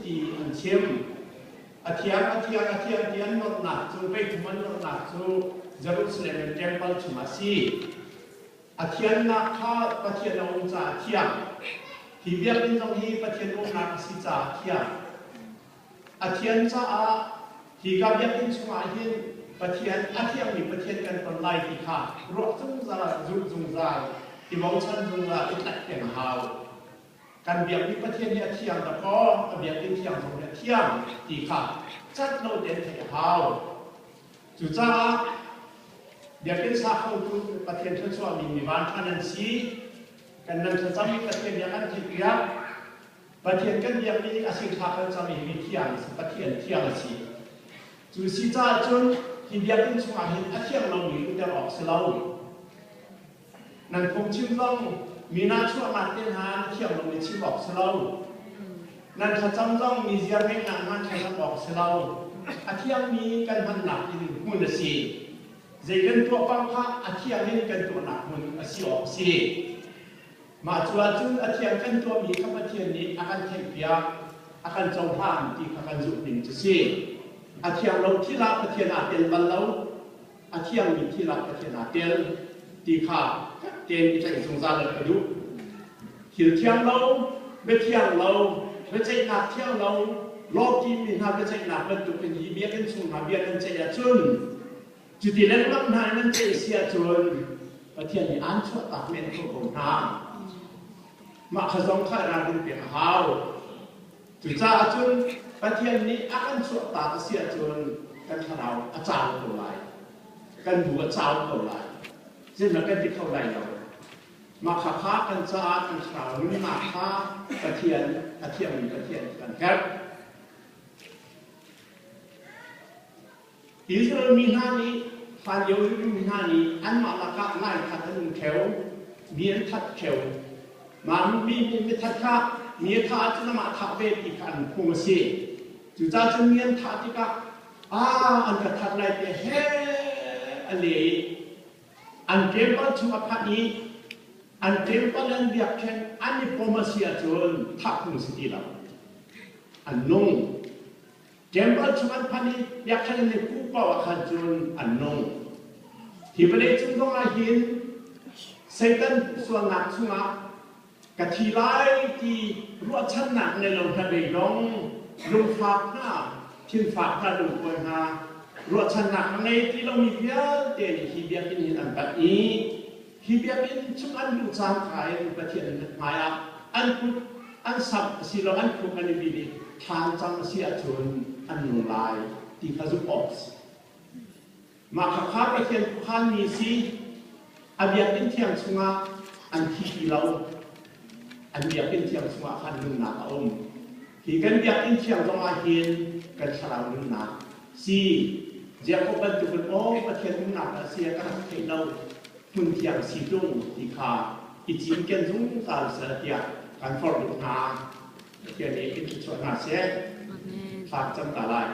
Ti an chim. A thiang, a thiang, a thiang ti an nolhnak cu veithum an nolhnak cu Jerusalem in temple chungah a si. A thiannak kha Pathian a um caah a thiang. Hi biakinn zong hi Pathian umnak a si caah a thiang. A thian caah hika biakinn chungah hin Pathian a thiangmi Pathian kan ton lai ti kha ruah zungzal, zumh zungzal, i bochan zungzal, i tlaih peng a hau. Kan biakmi Pathian hi a thiang dakaw, a biakinn thiang zong hi a thiang ti kha cat lo tein theih a hau. Cucaah biakinn sa khotu Pathian thluachuahmi mi vanṭha nan si. Kan nan thlacam i Pathian nih a kan theihpiak. Pathian kan biakmi nih a sin thla kan cam i mi thiang a si, Pathian thiang a si. Cu si caah cun hi biakinn chungah hin a thiang lomi luhter awk si lo. Nan phungchim zong mi nahchuahnak te hna na thiam lo i chim awk si lo. Nan thlacam zong mi ziar ngeihnak hna thlacam awk si lo. A thiangmi kan hmannak in hmun a si. Zei kan tuah paoh kha a thiang in kan tuahnak hmun a si awk a si. Mah cu ahcun a thiang kan tuahmi kha Pathian nih a kan theihpiak, a kan cohlan ti kha kan zumh ning cu si. A thiang lo thil ah Pathian aa tel bal lo. A thiangmi thil ah Pathian aa tel ti kha fek tein i tlaih zungzal an ka duh. Thil thiang lo, biathiang lo, biaceihnak thiang lo, lawkimi hna biaceihnak bantukin hi biakinn chung hna bia nan ceih ahcun cuti lengmang hna in nan ceih si ahcun Pathian nih aan chuahtak men kho ko hna. Mah kha zong kha ralrin pek a hau. Cucaah cun Pathian nih a kan chuahtak a si ahcun kan thlarau a cau ko lai. Kan bu a cau ko lai. Zeihmanh kan ti kho lai lo. Mah kha kha kan caah kan thlarau nunnak kha Pathian a thiangmi Pathian kan herh. Israel mi hna nih hlanlio mi hna nih anmah lakah lai that an um ṭheo, mi an that ṭheo. Mah mi mithat kha mi a thah ahcun amah thah ve ti kha an phung a si. Cucaah cun mi an thah tikah ah an ka that lai ti he a le i an ṭempal chung a phanh i an ṭempal an biakṭheng an i pom a si ahcun thah phung a si ti lo. An nung. Temple chung an phanh i biakṭheng in kuh paoh ah khan cun an nung. Hi vawlei cung zong ah hin Satan sualnak chungah ka thi lai ti ruahchannak ngei lo hna beidong, lungfak hna, thinfak hna, lungkuai hna, ruahchannak a ngei ti lomi vialte nih hi biakinn hin an panh i Hi biakinn chung an luh cangka in Pathian hmaiah an kut an samh asilo an khuk an i bil i thla an cam a si ahcun an nung lai ti kha zumh awk a si. Mah khakha Pathian khuakhanmi si a biakinn thiang chungah an thi ti lo. An biakinn thiang chungah khan nunnak a um. Hi kan biakinn thiang zongah hin kan thlarau nunnak si. Jakob bantukin aw Pathian umnak a si a ka rak theih lo hmun thiang si tung ti kha i cinken zungzal seh tiah kan forh duh hna. Pathian nih in thluachuah hna seh. Thla cam ta lai.